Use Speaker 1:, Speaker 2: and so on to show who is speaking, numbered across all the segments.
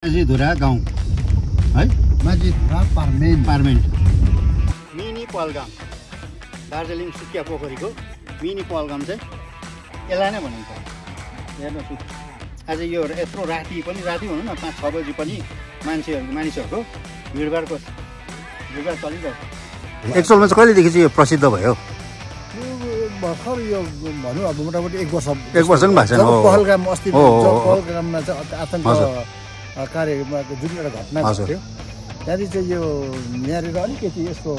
Speaker 1: माझीधुरा गाउँ है
Speaker 2: माझीधुरा
Speaker 1: पार्मेन्ट मिनी पहलगाम दार्जिलिङ सुकिया पोखरीको मिनी पहलगाम चाहिँ यसलाई नै भनिन्छ। हेर्नुहोस् आज यो यत्रो राति भनौँ न 5-6 बजी पनि मानिसहरूको भिडभाड चलिरहेको।
Speaker 3: एक्चुअलमा चाहिँ कहिलेदेखि चाहिँ यो प्रसिद्ध भयो?
Speaker 2: भर्खर यो भनौँ अब मोटामोटी 1 वर्ष
Speaker 3: पनि भएको छैन।
Speaker 2: पहलगाम अस्ति पहलगाममा चाहिँ आतङ्क कार्यमा जुन एउटा घटना भएको थियो त्यहाँदेखि चाहिँ यो यहाँनिर अलिकति यसको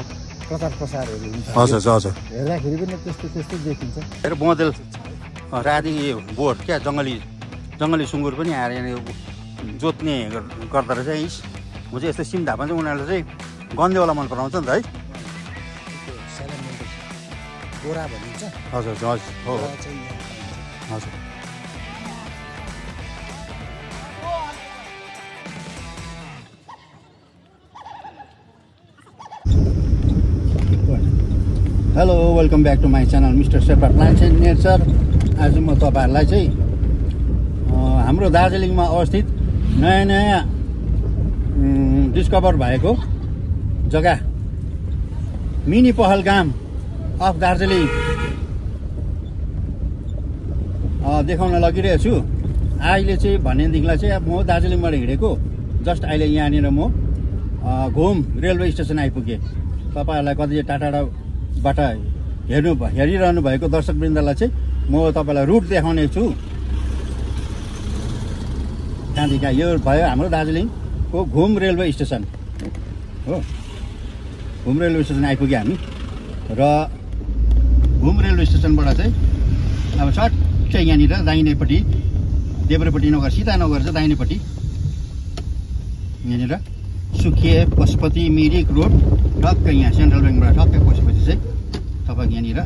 Speaker 2: प्रचार प्रसारहरू हुन्छ।
Speaker 3: हजुर
Speaker 2: हेर्दाखेरि पनि त्यस्तो देखिन्छ।
Speaker 1: र बँदेल राति बोट क्या जङ्गली सुँगुर पनि आएर यहाँनिर जोत्ने गर्दो रहेछ। म चाहिँ यस्तो सिम धापमा चाहिँ उनीहरूले चाहिँ गन्देवाला मन पराउँछ नि त है।
Speaker 2: गोरा भनिन्छ।
Speaker 1: हजुर हो हजुर। Hello welcome back to my channel mister Sherpa plants and nature. आज म तपाईँहरूलाई चाहिँ हाम्रो दार्जिलिङमा अवस्थित नयाँ डिस्कभर भएको जग्गा मिनी पहलगाम अफ दार्जिलिङ देखाउन लगिरहेको छु। अहिले चाहिँ भनेदेखिलाई चाहिँ म दार्जिलिङबाट हिँडेको जस्ट अहिले यहाँनिर म घुम रेलवे स्टेसन आइपुगेँ। तपाईँहरूलाई कति टाढाबाट हेरिरहनु भएको दर्शकवृन्दलाई चाहिँ म तपाईँलाई रुट देखाउने छु। कहाँदेखि यो भयो हाम्रो दार्जिलिङको घुम रेलवे स्टेसन हो। घुम रेलवे स्टेसन आइपुग्यो हामी र घुम रेलवे स्टेसनबाट चाहिँ अब सट्टै यहाँनिर दाहिनेपट्टि देब्रेपट्टि नगर सिधा नगर चाहिँ दाहिनेपट्टि यहाँनिर सुकिया पशुपति मिरिक रोड टक्कै यहाँ सेन्ट्रल ब्याङ्कबाट टक्कै पशुपति चाहिँ तपाईँको यहाँनिर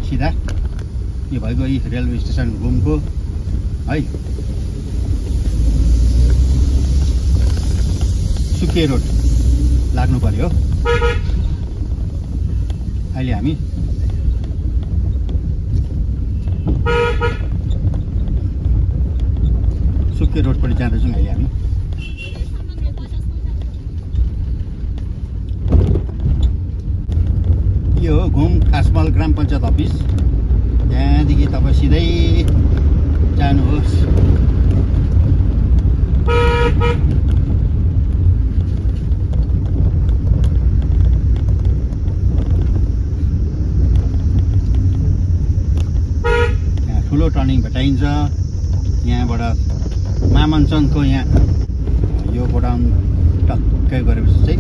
Speaker 1: सिधा यो भएको यी रेलवे स्टेसन घुमको है सुकिया रोड लाग्नु पर्यो। अहिले हामी सुकिया रोडपट्टि जाँदैछौँ। अहिले हामी यो हो घुम खासमल ग्राम पञ्चायत अफिस। त्यहाँदेखि तपाईँ सिधै जानुहोस्। यहाँ ठुलो टर्निङ भेटाइन्छ। यहाँबाट मामनचन्दको यहाँ यो गोडाउन टक्कै गरेपछि चाहिँ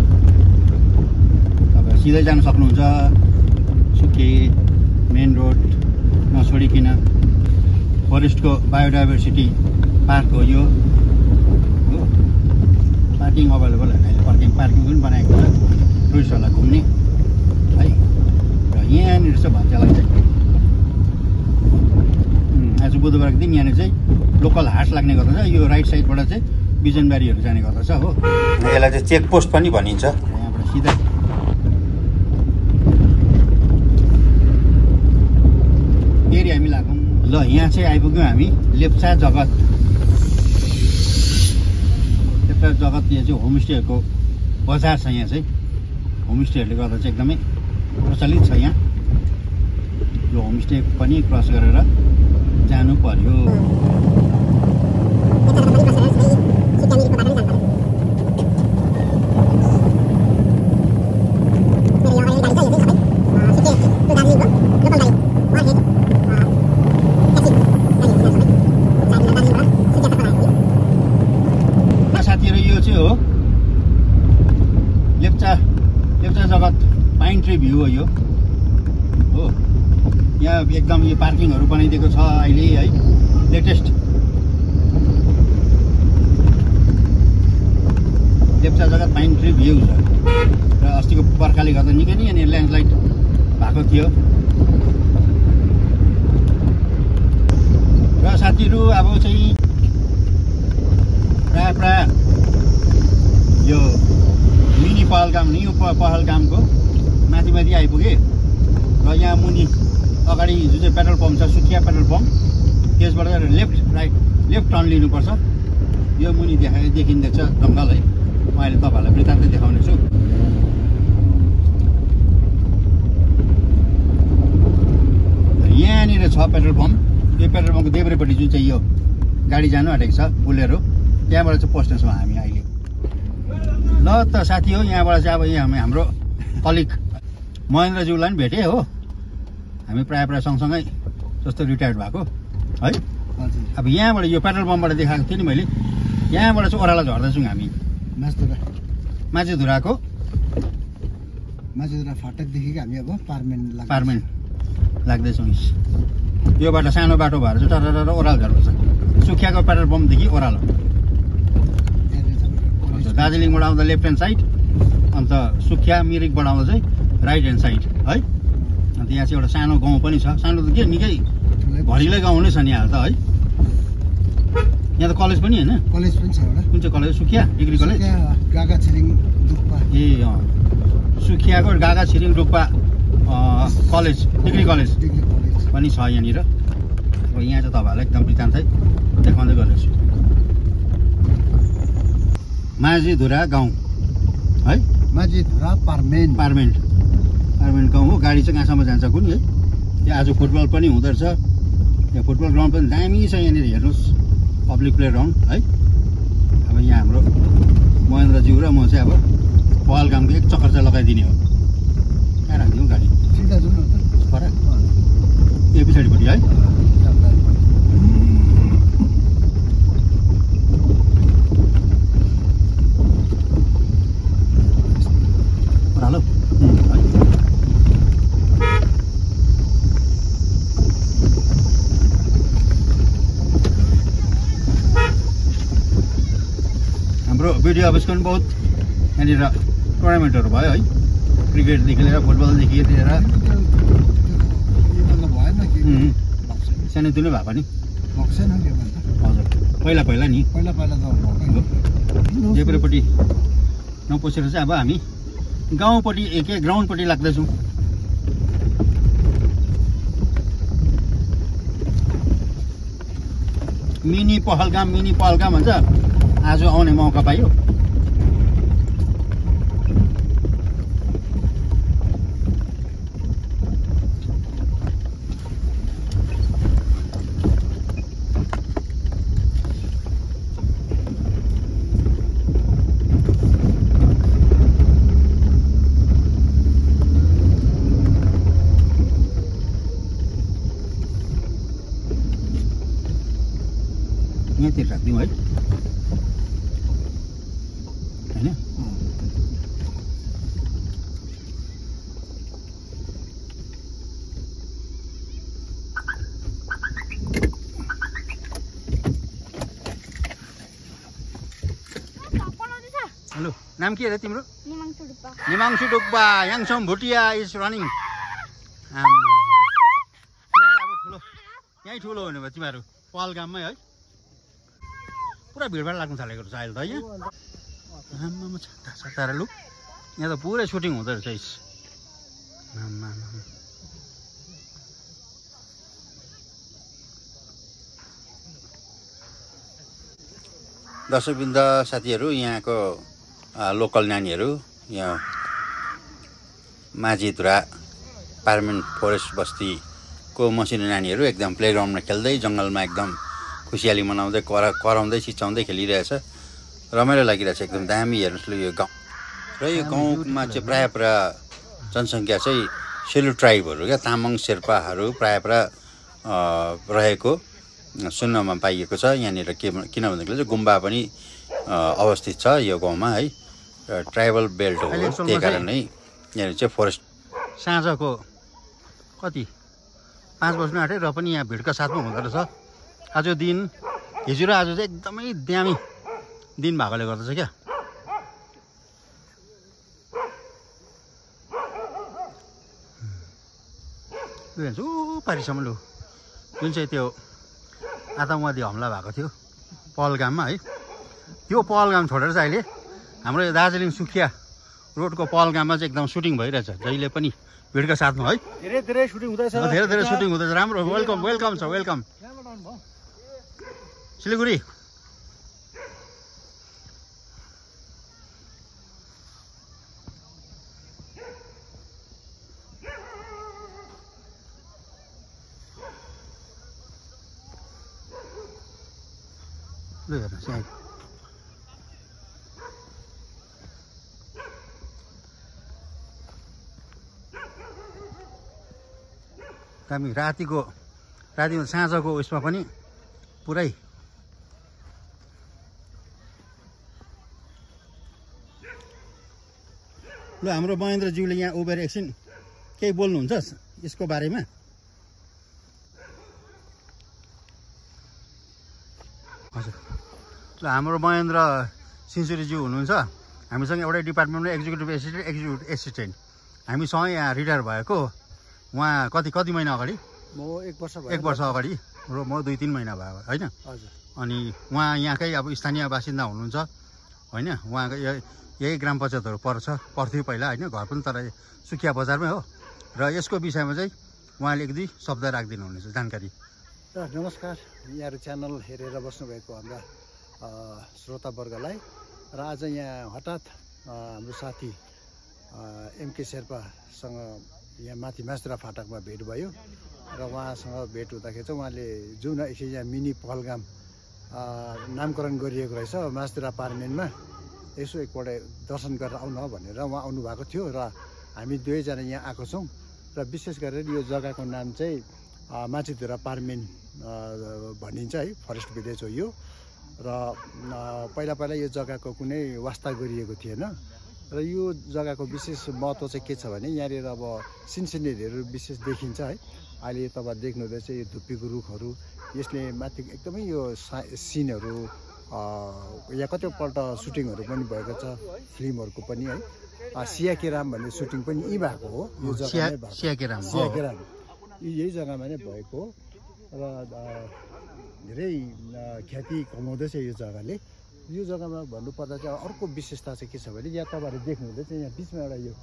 Speaker 1: तपाईँ सिधै जान सक्नुहुन्छ। सुकिया मेन रोड नछोडिकन फरेस्टको बायोडाइभर्सिटी पार्क हो यो हो। पार्किङ अभाइलेबल होइन अहिले पार्किङ पनि बनाएको छ टुरिस्टहरूलाई घुम्ने है। र यहाँनिर चाहिँ भन्छलाई चाहिँ आज बुधबारको दिन यहाँनिर चाहिँ लोकल हाट लाग्ने गर्दछ। यो राइट साइडबाट चाहिँ बिजनबारीहरू जाने गर्दछ हो। यसलाई चाहिँ चेकपोस्ट पनि भनिन्छ। यहाँबाट सिधा फेरि हामी लागौँ। ल यहाँ चाहिँ आइपुग्यौँ हामी लेप्चा जगत। लेप्चा जगत यहाँ चाहिँ होमस्टेहरूको बजार छ। यहाँ चाहिँ होमस्टेहरूले गर्दा चाहिँ एकदमै प्रचलित छ। यहाँ यो होमस्टे पनि क्रस गरेर जानु पर्यो। साथीहरू यो चाहिँ हो लेप्चा जगत पाइन ट्री भ्यू हो यो हो। यहाँ एकदम यो पार्किङहरू बनाइदिएको छ अहिले है। लेटेस्ट लेप्चा जगत पाइन ट्री भ्यू छ। र अस्तिको बर्खाले गर्दा निकै नै यहाँनिर ल्यान्डस्लाइड भएको थियो। र साथीहरू अब चाहिँ प्रायः यो मिनी पहलगाम न्यू पहलगामको माथि आइपुगेँ। र यहाँ मुनि अगाडि जुन चाहिँ पेट्रोल पम्प छ सुकिया पेट्रोल पम्प त्यसबाट लेफ्ट टर्न लिनुपर्छ। यो मुनि देखिँदैछ जङ्गल है म अहिले तपाईँहरूलाई वृत्तान्त देखाउनेछु यहाँनिर छ पेट्रोल पम्प यो पेट्रोल पम्पको देब्रेपट्टि जुन चाहिँ यो गाडी जानु आँटेको छ बुलेरो त्यहाँबाट चाहिँ पस्ने छौँ हामी अहिले ल त साथी हो यहाँबाट चाहिँ अब यहाँ हाम्रो कलिग महेन्द्रज्यूलाई पनि भेटेँ हो हामी प्रायः सँगसँगै जस्तो रिटायर्ड भएको है अब यहाँबाट यो पेट्रोल पम्पबाट देखाएको थिएँ नि मैले यहाँबाट चाहिँ ओह्रालो झर्दैछौँ हामी माझीधुरा
Speaker 2: फाटकदेखि हामी अब
Speaker 1: पार्मेन्ट लाग्दैछौँ यो बाटो सानो बाटो भएर चाहिँ टरर ओह्रालो झर्दैछ सुखियाको पेट्रोल पम्पदेखि ओह्रालो दार्जिलिङबाट आउँदा लेफ्ट ह्यान्ड साइड अन्त सुखिया मिरिकबाट आउँदा चाहिँ राइट ह्यान्ड साइड है अन्त यहाँ चाहिँ एउटा सानो गाउँ पनि छ सानो त के निकै भरिलै गाउँ नै छ नि यहाँ त है यहाँ त कलेज पनि होइन
Speaker 2: कलेज पनि छ एउटा
Speaker 1: कुन चाहिँ college Sukhia degree college
Speaker 2: Gaga Tshering Dukpa
Speaker 1: ए सुखियाको Gaga Tshering Dukpa college degree college पनि छ यहाँनिर अब यहाँ चाहिँ तपाईँहरूलाई एकदम वृत्तान्तै देखाउँदै गर्दैछु माझीधुरा गाउँ है
Speaker 2: माझीधुरा पार्मेन्ट
Speaker 1: गाउँ हो गाडी चाहिँ कहाँसम्म जान्छ कुन है यहाँ आज फुटबल पनि हुँदो रहेछ यहाँ फुटबल ग्राउन्ड पनि दामी छ यहाँनिर हेर्नुहोस् पब्लिक प्ले ग्राउन्ड है अब यहाँ हाम्रो महेन्द्रज्यू र म चाहिँ अब पहलगामको एक चक्कर चाहिँ लगाइदिने हो कहाँ राखिदिउँ गाडी
Speaker 2: सिधा जाउँ न
Speaker 1: पर यो पछाडिपट्टि है ओह्रालो हाम्रो भिडियो अफिसको पनि बहुत यहाँनिर टुर्नामेन्टहरू भयो है क्रिकेटदेखि लिएर फुटबलदेखि लिएर सानोतिनो भए पनि हजुर पहिला नि देब्रेपट्टि नपसेर चाहिँ अब हामी गाउँपट्टि के ग्राउन्डपट्टि लाग्दैछौँ मिनी पहलगाम भन्छ आज आउने मौका पायो यहाँतिर राखिदिउँ है होइन हेलो नाम के अरे तिम्रो निमाङसु डुक्पा याङसम भुटिया इज रनिङ अब ठुलो यहीँ ठुलो हुने भयो तिमीहरू पहलगाममै है पुरा भिडभाड लाग्नु थालेको रहेछ अहिले त यहाँ आम्मामा छाता लु यहाँ त पुरै सुटिङ हुँदो रहेछ दर्शकवृन्द साथीहरू यहाँको लोकल नानीहरू यहाँ माझीधुरा पार्मेन्ट फरेस्ट बस्तीको मसिनो नानीहरू एकदम प्लेग्राउन्डमा खेल्दै जङ्गलमा एकदम खुसियाली मनाउँदै कराउँदै चिचाउँदै खेलिरहेछ रमाइलो लागिरहेछ एकदम दामी हेर्नुहोस् ल यो गाउँ र यो गाउँमा चाहिँ प्रायः जनसङ्ख्या चाहिँ सेलु ट्राइबहरू क्या तामाङ शेर्पाहरू प्रायः रहेको सुन्नमा पाइएको छ यहाँनिर किन भन्दाखेरि चाहिँ गुम्बा पनि अवस्थित छ यो गाउँमा है र ट्राइबल बेल्ट हो त्यही कारण नै यहाँनिर चाहिँ फरेस्ट साँझको कति 5 बज्नु आँट्यो र पनि यहाँ भिडका साथमा हुँदो रहेछ आज दिन हिजो र आज चाहिँ एकदमै दामी दिन भएकोले गर्दा चाहिँ क्या पारिसम्म लु जुन चाहिँ त्यो आतङ्कवादी हमला भएको थियो पहलगाममा है त्यो पहलगाम छोडेर चाहिँ अहिले हाम्रो यो दार्जिलिङ सुखिया रोडको पहलगाममा चाहिँ एकदम सुटिङ भइरहेछ जहिले पनि भिडका साथमा है
Speaker 2: धेरै सुटिङ हुँदैछ
Speaker 1: धेरै सुटिङ हुँदैछ राम्रो वेलकम छ वेलकम सिलगढी ल हेर्नुहोस् यहाँ हामी रातिमा साँझको उयसमा पनि पुरै ल हाम्रो महेन्द्रज्यूले यहाँ उभिएर एकछिन केही बोल्नुहुन्छ यसको बारेमा? हजुर ल हाम्रो महेन्द्र सिन्सुरीज्यू हुनुहुन्छ हामीसँग एउटै डिपार्टमेन्टमा एक्जिक्युटिभ एसिस्टेन्ट हामीसँग यहाँ रिटायर भएको उहाँ कति महिना अगाडि
Speaker 2: म 1 वर्ष भयो
Speaker 1: 1 वर्ष अगाडि र म 2-3 महिना भयो होइन
Speaker 2: हजुर
Speaker 1: अनि उहाँ यहाँकै अब स्थानीय बासिन्दा हुनुहुन्छ होइन उहाँको यही ग्राम पञ्चायतहरू पर्थ्यो पहिला होइन घर पनि तर सुकिया बजारमै हो र यसको विषयमा चाहिँ उहाँले 1-2 शब्द राखिदिनु हुनेछ जानकारी।
Speaker 2: नमस्कार यहाँहरू च्यानल हेरेर बस्नुभएको हाम्रा श्रोतावर्गलाई र आज यहाँ हठात हाम्रो साथी एमके शेर्पासँग यहाँ माथि मास्त्रा फाटकमा भेट भयो र उहाँसँग भेट हुँदाखेरि चाहिँ उहाँले जुन एकछिन यहाँ मिनी पहलगाम नामकरण गरिएको रहेछ मास्त्रा पार्मेनमा यसो एकपल्ट दर्शन गरेर आउन भनेर उहाँ आउनुभएको थियो र हामी दुवैजना यहाँ आएको छौँ र विशेष गरेर यो जग्गाको नाम चाहिँ माछिधुरा पार्मेन भनिन्छ है, फरेस्ट भिलेज हो यो र पहिला यो जग्गाको कुनै वास्ता गरिएको थिएन र यो जग्गाको विशेष महत्त्व चाहिँ के छ भने यहाँनिर अब सिनसिनेरीहरू विशेष देखिन्छ है। अहिले तपाईँ देख्नुहुँदैछ यो धुप्पीको रुखहरू यसले माथि एकदमै यो सिनहरू यहाँ कतिपल्ट सुटिङहरू पनि भएको छ फिल्महरूको पनि है। सियाकेराम भन्ने सुटिङ पनि यहीँ भएको हो यो जग्गामै भएको सियाकेराम यही जग्गामा नै भएको र धेरै ख्याति कमाउँदैछ यो जग्गाले। यो जग्गामा भन्नुपर्दा चाहिँ अर्को विशेषता चाहिँ के छ भने यहाँ तपाईँहरूले देख्नुहुँदैछ यहाँ बिचमा एउटा यो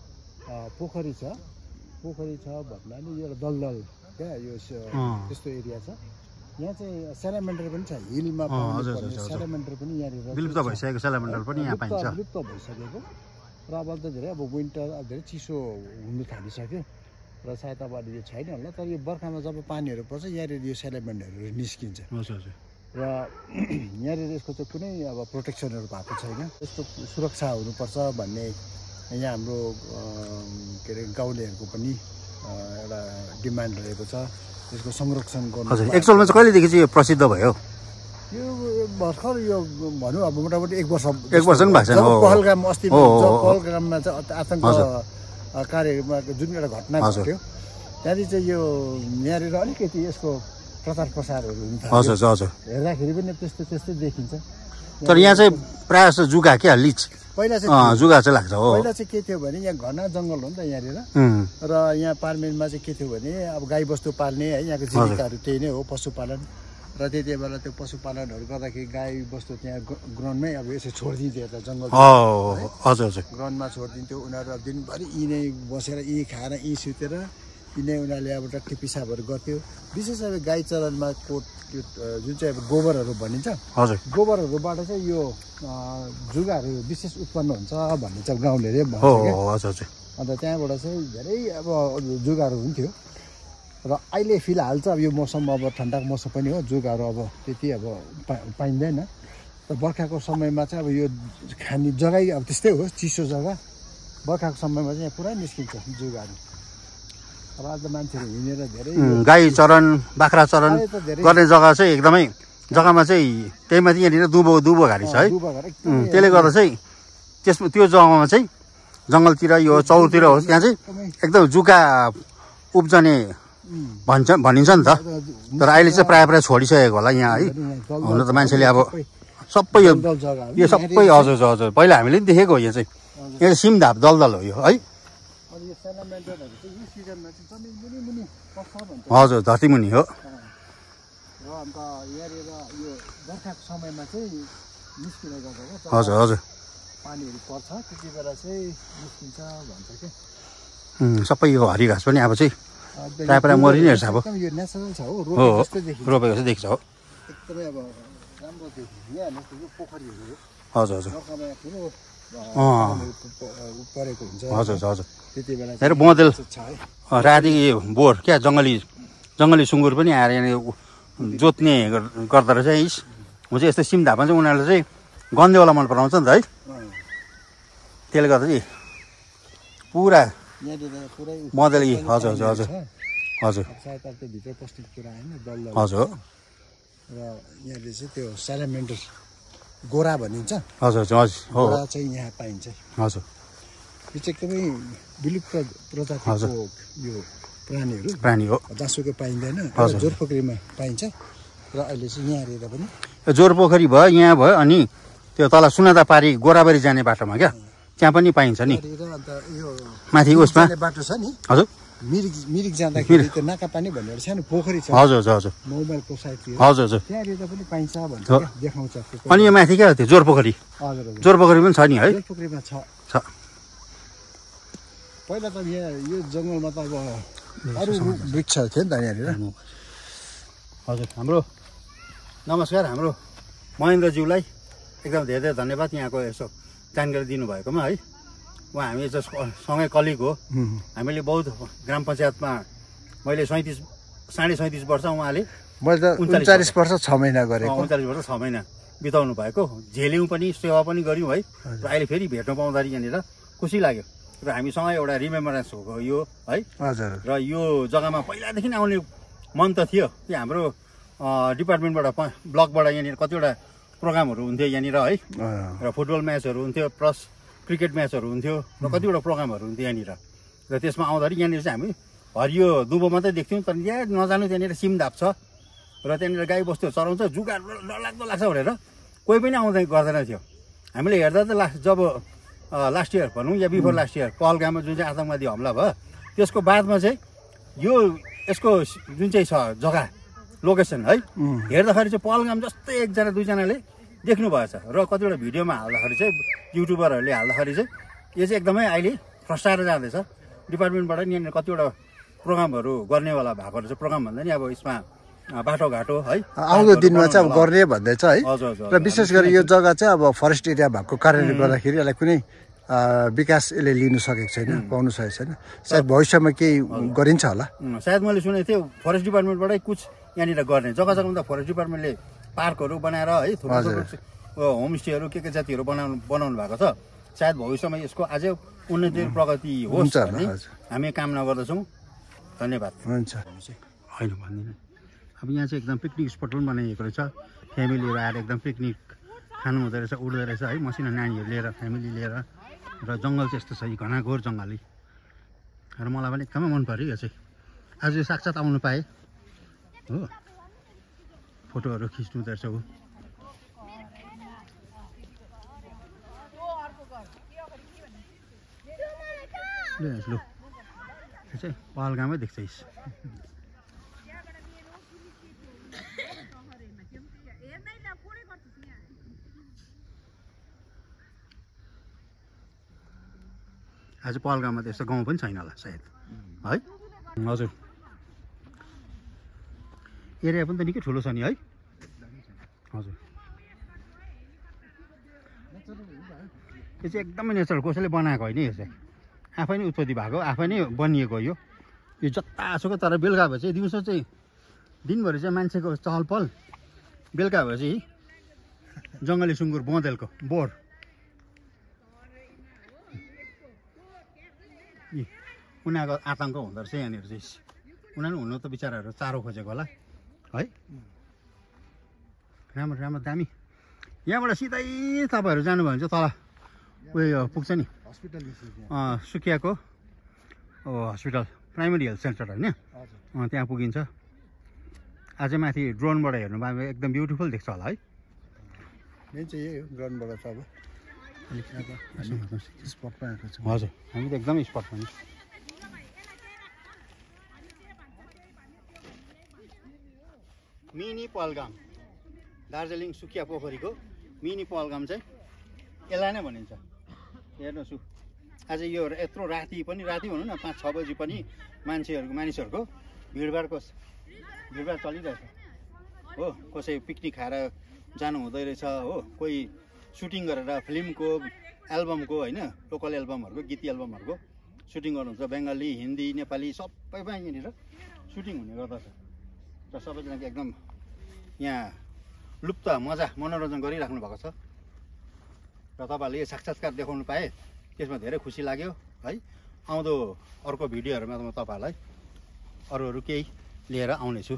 Speaker 2: पोखरी छ भन्नाले यो एउटा दलदल क्या यो त्यस्तो एरिया छ। यहाँ चाहिँ सेलामेन्डर पनि छ हिलमा सेलामेन्डर पनि यहाँनिर
Speaker 1: विलुप्त भइसकेको सेलामेन्डर पनि यहाँ पाइन्छ
Speaker 2: विलुप्त भइसकेको र अब त धेरै अब विन्टर अब धेरै चिसो हुनु थालिसक्यो र सायद अब यो छैन होला तर यो बर्खामा जब पानीहरू पर्छ यहाँनिर यो सेलामेन्डरहरू निस्किन्छ र यहाँनिर यसको चाहिँ कुनै अब प्रोटेक्सनहरू भएको छैन। यस्तो सुरक्षा हुनुपर्छ भन्ने यहाँ हाम्रो के अरे गाउँलेहरूको पनि एउटा डिमान्ड रहेको छ यसको संरक्षण गर्नु।
Speaker 3: हजुर एक्चुअलमा चाहिँ कहिलेदेखि चाहिँ यो प्रसिद्ध भयो?
Speaker 2: यो भर्खर यो भनौँ अब मोटामोटी 1 वर्ष
Speaker 3: पनि भएको छैन।
Speaker 2: पहलगाम अस्ति पहलगाममा चाहिँ आतङ्क कार्यमा जुन एउटा घटना घट्यो त्यहाँदेखि चाहिँ यो यहाँनिर अलिकति यसको प्रचार प्रसारहरू हुन्छ हेर्दाखेरि पनि त्यस्तै देखिन्छ।
Speaker 3: तर यहाँ चाहिँ प्रायः जस्तो जुगा क्या लिच
Speaker 2: पहिला चाहिँ
Speaker 3: जुगा चाहिँ लाग्छ हो।
Speaker 2: पहिला चाहिँ के थियो भने यहाँ घना जङ्गल हो नि त यहाँनिर र यहाँ पार्मेनमा चाहिँ के थियो भने अब गाई बस्तु पाल्ने है यहाँको जीविकाहरू त्यही नै हो पशुपालन र त्यति बेला त्यो पशुपालनहरू गर्दाखेरि गाई बस्तु त्यहाँ ग्राउन्डमै अब यसो छोडिदिन्थ्यो यता जङ्गल ग्राउन्डमा छोडिदिन्थ्यो उनीहरू अब दिनभरि यहीँ नै बसेर यहीँ खाएर यहीँ सुतेर यिनै उनीहरूले अब टट्टी पिसाबहरू गर्थ्यो। विशेष अब गाई चरनमा त्यो जुन चाहिँ अब गोबरहरू भनिन्छ गोबरहरूबाट चाहिँ यो जुगाहरू विशेष उत्पन्न हुन्छ भन्ने चाहिँ गाउँलेले भन्छ। अन्त त्यहाँबाट चाहिँ धेरै अब जुगाहरू हुन्थ्यो र अहिले फिलहाल चाहिँ अब यो मौसम अब ठन्डाको मौसम पनि हो जुगाहरू अब त्यति अब पाइँदैन र बर्खाको समयमा चाहिँ अब यो खाने जग्गै अब त्यस्तै हो चिसो जग्गा बर्खाको समयमा चाहिँ यहाँ पुरा निस्किन्छ जुगाहरू। अब आज मान्छेहरू हिँडेर धेरै
Speaker 3: गाई चरन बाख्रा चरन गर्ने जग्गा चाहिँ एकदमै जग्गामा चाहिँ त्यही माथि यहाँनिर दुबो घारी छ है त्यसले गर्दा चाहिँ त्यो जग्गामा चाहिँ जङ्गलतिर यो चौरतिर होस् त्यहाँ चाहिँ एकदम जुका उब्जने भनिन्छ नि त। तर अहिले चाहिँ प्रायः छोडिसकेको होला यहाँ है। हुन त मान्छेले अब सबै यो सबै हजुर पहिला हामीले पनि देखेको हो। यहाँ चाहिँ सिमधाप दलदल हो यो है। हजुर धरतीमुनि हो। हजुर सबै यो हरियो घाँस पनि अब चाहिँ प्रायः मरि नै हेर्छ अब रोपेको चाहिँ देख्छ हो। हजुर हेर बँदेल राति बोर क्या जङ्गली सुँगुर पनि आएर यहाँ जोत्ने गर्दो रहेछ हुन्छ यस्तो सिमधापमा चाहिँ उनीहरूले चाहिँ गन्देवाला मन पराउँछ नि त है त्यसले गर्दा चाहिँ पुरा मजाले हजुर हजुर हजुर हजुर
Speaker 2: सायद अब त्यो भित्र पस्ने कुरा होइन दल
Speaker 3: हजुर
Speaker 2: र यहाँले चाहिँ त्यो स्यालामेन्डर गोरा भनिन्छ
Speaker 3: हजुर हजुर हजुर हो
Speaker 2: गोरा चाहिँ यहाँ पाइन्छ
Speaker 3: हजुर
Speaker 2: यो चाहिँ एकदमै विलुप्त प्रजातिको यो
Speaker 3: प्राणी हो
Speaker 2: जहाँसुकै पाइँदैन जोरपोखरीमा पाइन्छ र अहिले चाहिँ यहाँनिर पनि
Speaker 3: जोरपोखरी भयो यहाँ भयो अनि त्यो तल सुनादापारी गोराबारी जाने बाटोमा क्या त्यहाँ पनि पाइन्छ नि
Speaker 2: अन्त यो
Speaker 3: माथि उसमा
Speaker 2: बाटो छ नि
Speaker 3: हजुर
Speaker 2: मिरिक जाँदाखेरि त्यो नाकापानी भन्ने एउटा सानो पोखरी छ
Speaker 3: हजुर हजुर हजुर
Speaker 2: मोबाइलको साइडतिर
Speaker 3: हजुर हजुर
Speaker 2: त्यहाँनिर पनि पाइन्छ भन्छ देखाउँछ
Speaker 3: अनि यो माथि क्या त्यो जोरपोखरी
Speaker 2: हजुर
Speaker 3: जोरपोखरी पनि छ नि है
Speaker 2: जोरपोखरीमा छ पहिला त यहाँ यो जङ्गलमा त अब अरू वृक्षहरू थियो नि त यहाँनिर
Speaker 3: हजुर हाम्रो नमस्कार हाम्रो महेन्द्रज्यूलाई एकदम धेरै धेरै धन्यवाद यहाँको यसो जानकारी दिनुभएकोमा है उहाँ हामी सँगै कलिग हो हामीले बहुत ग्राम पञ्चायतमा मैले 37.5 वर्ष उहाँले
Speaker 2: मैले त 39 वर्ष 6 महिना गरेको
Speaker 3: 39 वर्ष 6 महिना बिताउनु भएको झेल्यौँ पनि सेवा पनि गऱ्यौँ है र अहिले फेरि भेट्न पाउँदाखेरि यहाँनिर खुसी लाग्यो र हामीसँग एउटा रिमेम्बरेन्स हो यो है
Speaker 2: हजुर
Speaker 3: र यो जग्गामा पहिलादेखि आउने मन त थियो कि हाम्रो डिपार्टमेन्टबाट ब्लकबाट यहाँनिर कतिवटा प्रोग्रामहरू हुन्थ्यो यहाँनिर है र फुटबल म्याचहरू हुन्थ्यो प्लस क्रिकेट म्याचहरू हुन्थ्यो र कतिवटा प्रोग्रामहरू हुन्थ्यो यहाँनिर र त्यसमा आउँदाखेरि यहाँनिर चाहिँ हामी हरियो दुबो मात्रै देख्थ्यौँ तर यहाँ नजानु त्यहाँनिर सिमधाप छ र त्यहाँनिर गाई बस्तुहरू चराउँछ जुगा डरलाग्दो लाग्छ भनेर कोही पनि आउँदै गर्दैन थियो हामीले हेर्दा त जब लास्ट इयर भनौँ या बिफोर लास्ट इयर पहलगाममा जुन चाहिँ आतङ्कवादी हमला भयो त्यसको बादमा चाहिँ यो यसको जुन चाहिँ छ जग्गा लोकेसन है हेर्दाखेरि चाहिँ पहलगाम जस्तै एकजना दुईजनाले देख्नु भएछ र कतिवटा भिडियोमा हाल्दाखेरि चाहिँ युट्युबरहरूले हाल्दाखेरि चाहिँ यो चाहिँ एकदमै अहिले फस्टाएर जाँदैछ डिपार्टमेन्टबाट नि यहाँनिर कतिवटा प्रोग्रामहरू गर्नेवाला भएकोहरू चाहिँ प्रोग्राम भन्दा नि अब यसमा बाटोघाटो है
Speaker 2: आउँदो दिनमा चाहिँ अब गर्ने भन्दैछ है
Speaker 3: हजुर हजुर
Speaker 2: र विशेष गरी यो जग्गा चाहिँ अब फरेस्ट एरिया भएको कारणले गर्दाखेरि यसलाई कुनै विकास यसले लिनु सकेको छैन पाउनु सकेको छैन सायद भविष्यमा केही गरिन्छ होला
Speaker 3: सायद मैले सुनेको थिएँ फरेस्ट डिपार्टमेन्टबाटै कुछ यहाँनिर गर्ने जग्गा जग्गामा त फरेस्ट डिपार्टमेन्टले पार्कहरू बनाएर है थुप्रो होमस्टेहरू के जातिहरू बनाउनु भएको छ सायद भविष्यमा यसको अझै उन्नति प्रगति होस् भन्ने हामी कामना गर्दछौँ धन्यवाद
Speaker 2: हुन्छ
Speaker 3: होइन भन्दिनँ अब यहाँ चाहिँ एकदम पिकनिक स्पट पनि बनाइएको रहेछ फ्यामिलीहरू आएर एकदम पिकनिक खानु हुँदो रहेछ उड्दो रहेछ है मसिनो नानीहरू लिएर फ्यामिली लिएर र जङ्गल चाहिँ यस्तो छ यी घनाघोर जङ्गलै र मलाई पनि एकदमै मन पऱ्यो यो चाहिँ आज यो साक्षात् आउनु पाएँ हो फोटोहरू खिच्नु हुँदो रहेछ ऊ लु यो चाहिँ पहलगामै देख्छ यस आज पहलगाममा त यस्तो गाउँ पनि छैन होला सायद है हजुर एरिया पनि त निकै ठुलो छ नि है हजुर यो चाहिँ एकदमै नेचरल कसैले बनाएको होइन यो चाहिँ आफै नै उत्पत्ति भएको आफै नै बनिएको यो जतासुकै तर बेलुका भए चाहिँ दिउँसो चाहिँ दिनभरि चाहिँ मान्छेको चहल पहल बेलुका भए चाहिँ जङ्गली सुँगुर बँदेलको बोर उनीहरूको आतङ्क हुँदो रहेछ यहाँनिर चाहिँ उनीहरू हुनु त बिचराहरू चारो खोजेको होला है राम्रो राम्रो दामी यहाँबाट सिधै तपाईँहरू जानुभयो भने चाहिँ तल उयो पुग्छ नि सुकियाको हस्पिटल प्राइमेरी हेल्थ सेन्टर होइन त्यहाँ पुगिन्छ अझै माथि ड्रोनबाट हेर्नुभयो एकदम ब्युटिफुल देख्छ होला है
Speaker 2: मेन चाहिँ यही हो ड्रोनबाट त अब स्पटमा आएको छ
Speaker 3: हजुर हामी त एकदमै स्पटमा नि
Speaker 1: मिनी पहलगाम दार्जिलिङ सुकिया पोखरीको मिनी पहलगाम चाहिँ यसलाई नै भनिन्छ हेर्नुहोस् आज यो यत्रो राति भनौँ न 5-6 बजी पनि मानिसहरूको भिडभाड चलिरहेछ हो कसै पिकनिक खाएर जानु हुँदै रहेछ हो कोही सुटिङ गरेर फिल्मको एल्बमको होइन लोकल एल्बमहरूको गीत एल्बमहरूको सुटिङ गर्नुहुन्छ बङ्गाली हिन्दी नेपाली सबैमा यहाँनिर सुटिङ हुने गर्दछ र सबैजनाको एकदम यहाँ लुप्त मजा मनोरञ्जन गरिराख्नु भएको छ र तपाईँहरूले यो साक्षात्कार देखाउनु पाएँ त्यसमा धेरै खुसी लाग्यो है। आउँदो अर्को भिडियोहरूमा म तपाईँहरूलाई अरू केही लिएर आउनेछु।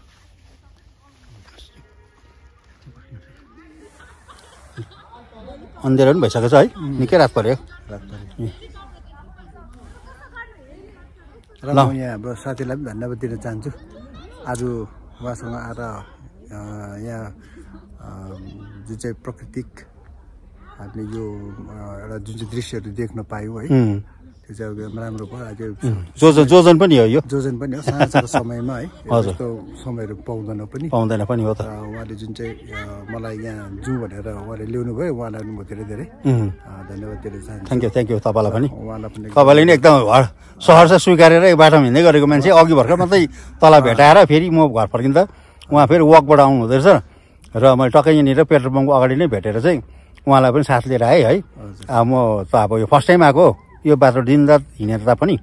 Speaker 1: अन्धेरो पनि भइसकेको छ है, निकै रात पर्यो।
Speaker 2: र म यहाँ हाम्रो साथीलाई पनि धन्यवाद दिन चाहन्छु। आज उहाँसँग आएर यहाँ जुन चाहिँ प्राकृतिक हामीले यो एउटा जुन चाहिँ दृश्यहरू देख्न पायौँ है, त्यो चाहिँ अब राम्रो भयो। आज
Speaker 3: जोजन पनि हो, यो
Speaker 2: जोजन पनि हो। साँझको समयमा है यस्तो समयहरू पाउँदैन पनि
Speaker 3: हो त।
Speaker 2: उहाँले जुन चाहिँ मलाई यहाँ जाउँ भनेर उहाँले ल्याउनु भयो, उहाँलाई म धेरै धेरै धन्यवाद दिन चाहन्छु।
Speaker 3: थ्याङ्क यू तपाईँलाई पनि।
Speaker 2: उहाँलाई पनि
Speaker 3: तपाईँले नि एकदम सहर स्वीकारेर यो बाटोमा हिँड्दै गरेको मान्छे। अघि भर्खर मात्रै तल भेटाएर फेरि म घर फर्किँदा उहाँ फेरि वकबाट आउनु हुँदो रहेछ र मैले टक्कै यहाँनिर पेट्रोल पम्पको अगाडि नै भेटेर चाहिँ उहाँलाई पनि साथ लिएर आएँ है। म त अब यो फर्स्ट टाइम आएको, यो बाटो दिनरात हिँडेर तापनि,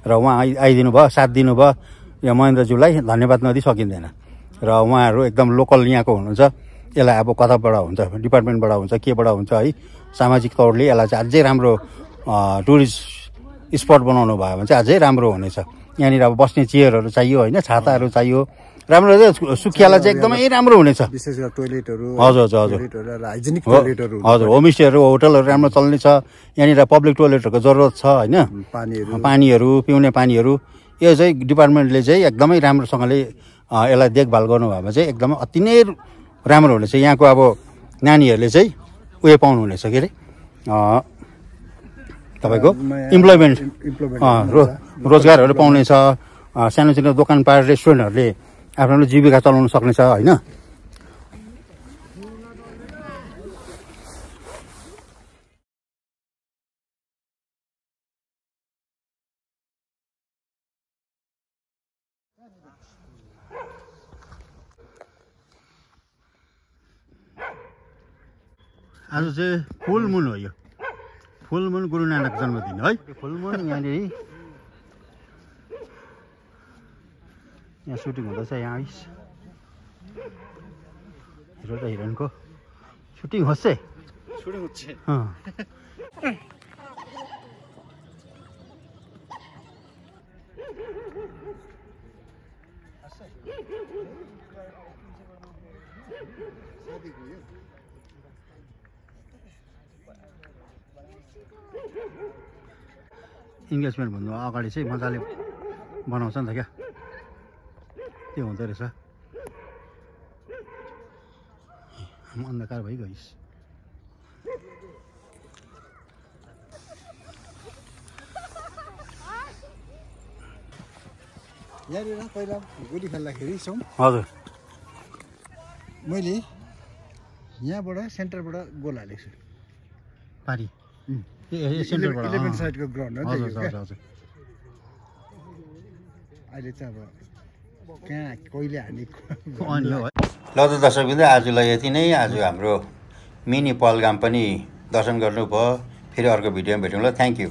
Speaker 3: र उहाँ आइदिनु भयो, साथ दिनुभयो। यो महेन्द्रज्यूलाई धन्यवाद नदिई सकिँदैन। र उहाँहरू एकदम लोकल यहाँको हुनुहुन्छ। यसलाई अब कताबाट हुन्छ, डिपार्टमेन्टबाट हुन्छ, केबाट हुन्छ है, सामाजिक तौरले यसलाई चाहिँ अझै राम्रो टुरिस्ट स्पट बनाउनु भयो भने चाहिँ अझै राम्रो हुनेछ। यहाँनिर अब बस्ने चेयरहरू चाहियो होइन, छाताहरू चाहियो, राम्रो सुकियालाई चाहिँ एकदमै राम्रो हुनेछ।
Speaker 2: विशेष गरी टोइलेटहरू,
Speaker 3: हजुर
Speaker 2: हाइजेनिक टोइलेटहरू,
Speaker 3: हजुर होमस्टेहरू, होटलहरू राम्रो चल्ने छ। यहाँनिर पब्लिक टोइलेटहरूको जरुरत छ होइन, पानीहरू, पिउने पानीहरू। यो चाहिँ डिपार्टमेन्टले चाहिँ एकदमै राम्रोसँगले यसलाई देखभाल गर्नुभयो भने चाहिँ एकदमै अति नै राम्रो हुनेछ। यहाँको अब नानीहरूले चाहिँ उयो पाउनु हुनेछ, के अरे तपाईँको इम्प्लोइमेन्ट, रोजगारहरू पाउनेछ। सानो सानो दोकानपाट, रेस्टुरेन्टहरूले आफ्नो जीविका चलाउन सक्नेछ होइन। आज चाहिँ फुल मुन हो, यो फुल मुन गुरु नानक जन्मदिन है। फुल मुन यहाँनिर यहाँ सुटिङ हुँदैछ। यहाँ हिरो र हिरोइनको सुटिङ होस् है। इन्गेजमेन्ट भन्नु अगाडि चाहिँ मजाले बनाउँछ नि त क्या, त्यो हुँदो रहेछ। अन्धकार भइगइस्।
Speaker 2: यहाँनिर पहिला गोली खेल्दाखेरि छौँ,
Speaker 3: हजुर
Speaker 2: मैले यहाँबाट सेन्टरबाट गोल हालेको छु।
Speaker 3: पारी
Speaker 2: सेन्टरबाट 11 साइडको ग्राउन्ड हो।
Speaker 3: हजुर
Speaker 2: अहिले चाहिँ अब कहाँ कहिले हानेको
Speaker 3: अनि हो है। ल त दर्शकवृन्द, आजलाई यति नै। आज हाम्रो मिनी पहलगाम पनि दर्शन गर्नुभयो। फेरि अर्को भिडियोमा भेटौँला। Thank you.